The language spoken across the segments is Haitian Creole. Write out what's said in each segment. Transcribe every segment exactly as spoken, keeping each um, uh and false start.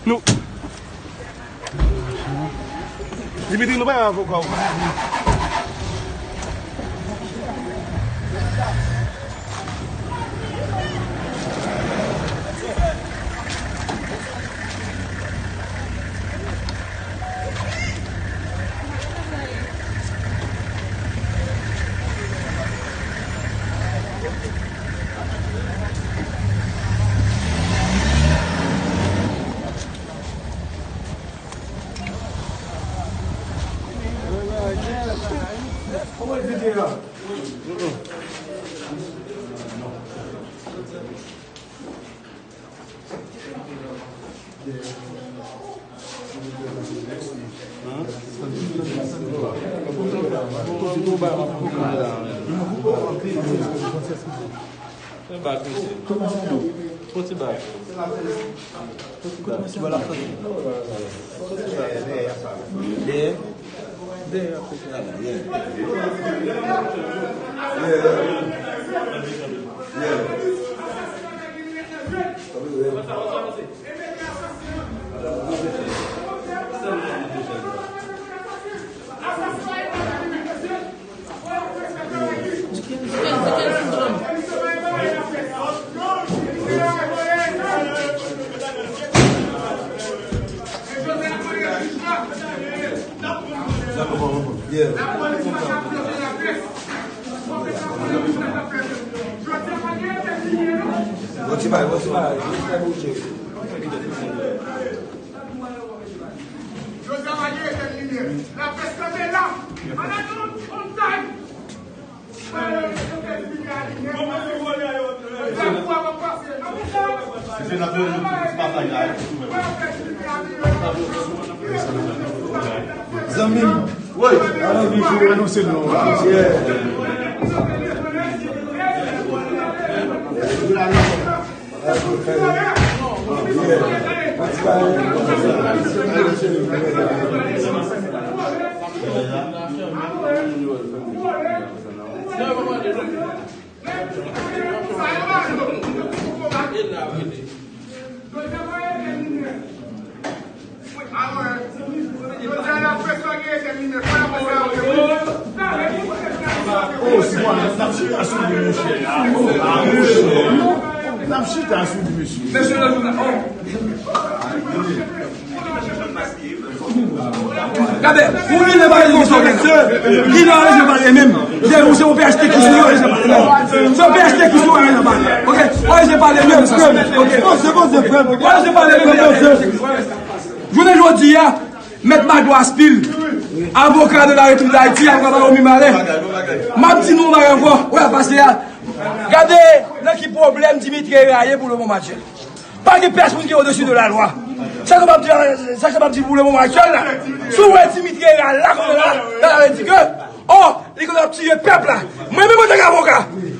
Nou. Dimitri, nou pa yon avoka ou. Fè bak, mesye. Fon ti bak. Fon ti bak. Dèyè. Dèyè, kote a la, yeah. Yeah. Yeah. Bon ti bagay, bon ti bagay. Joseph Marie etèn limyè. Laprès kanpe la. Ann atann on time. Zanmi m. Wi. Ann anvi jou anonse non. Yeah. Oh, si mwen, n ap chita sou li, mesye. N ap chita sou li, mesye. Gade, ou vin pale de sa, mesye. Li nan rejim pale menm. Se ou, se O P H T ki sou rejim pale menm. Se O P H T ki sou rejim pale. Ok? O P H T pale menm. Ok? Poze, poze, frè. O P H T pale menm. Jounen jodi a, Mèt Mado Aspil, avoka de la Repiblik Dayiti, avoka Bayo Mimalè. M ap di nou yon bagay ankò, ou la pase a. Gade nan ki pwoblèm Dimitri Herard ye pou le moman aktyèl. Pa gen pèsonn ki odesi de la lwa. Sa k ap di, sa k ap di pou le moman aktyèl la. Si w wè Dimitri Herard la, kounye a la, sa vle di ke, oh, li konn ap tiye pèp la. Mwen menm antanke avoka,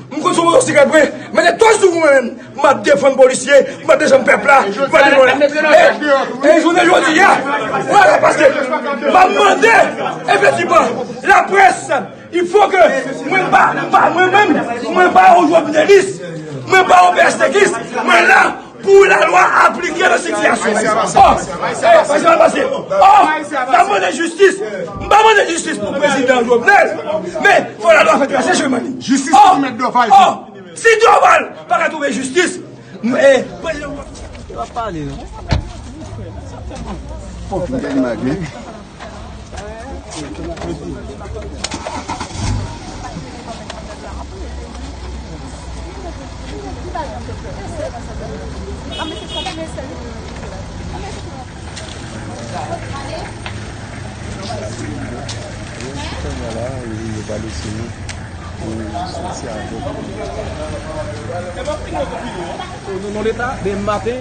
m konn sou yon sekrè vre. Mete tòch sou mwen menm. M ap defann polisye, m ap defann pèp la, m ap defann. E, e jounen jodi a, wè la pase. M ap mande, efektivman, laprès, il faut que mwen pa, pa, mwen menm, mwen pa yon jovnelis, mwen pa yon pèstekis, mwen la pou lalwa aplike nan sitiyasyon. Oh, e, pase, pase. Oh, m ap mande jistis. M pa mande jistis pou prezidan Jovenel, men fò lalwa fè trase chemen li. Jistis pou Mèt Dorval. Oh, si Dorval pa ka twouve jistis, nou, e, prezidan. Yo pa pale, non. Fòk nou gade imaj, wi. Kounye a la, yo ba lese nou pou soti avèk nou. Nou, nou leta, demen maten,